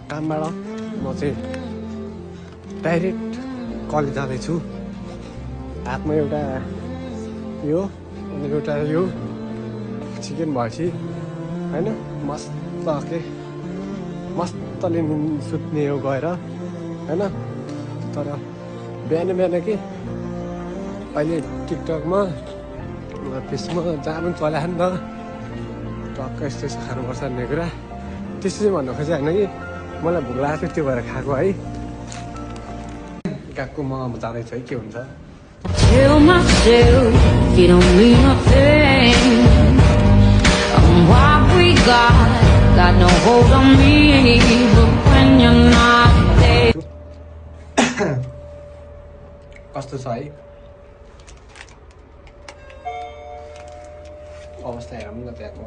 कामबाट म चाहिँ डाइरेक्ट कलेज जाँदैछु। हातमा एउटा यो अनि एउटा यो चिकन भएपछि होइन मस्तले सुत्ने हो गएर होइन। तर बिहान कि अहिले टिकटकमा त्यसमा जहाँ पनि चलायो नि त टक्क यस्तो खानुपर्छ भन्ने कुरा त्यसरी भन्नु खोजेँ होइन कि मलाई भोक लागेको थियो त्यो भएर खाएको है। गएको म जाँदैछु है के हुन्छ। Tell myself you don't mean nothing. What we got no hold on me, but when you're not there. कस्तो छ है अवस्था हेरौँ न त्यहाँको।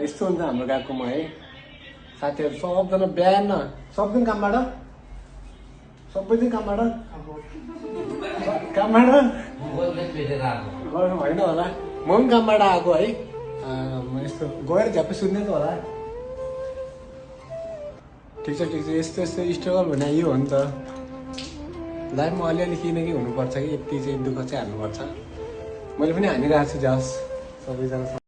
यस्तो हुन्छ हाम्रो गएकोमा है। साथीहरू सबजना बिहान सबैजना कामबाट होइन होला म पनि कामबाट आएको है। म यस्तो गएर झ्याप्पै सुत्ने त होला। ठिक छ यस्तो स्ट्रगल भने यो हो नि त लाइफमा अलिअलि किनकि हुनुपर्छ कि यति चाहिँ दुःख चाहिँ हाल्नुपर्छ। मैले पनि हानिरहेको छु जस सबैजना।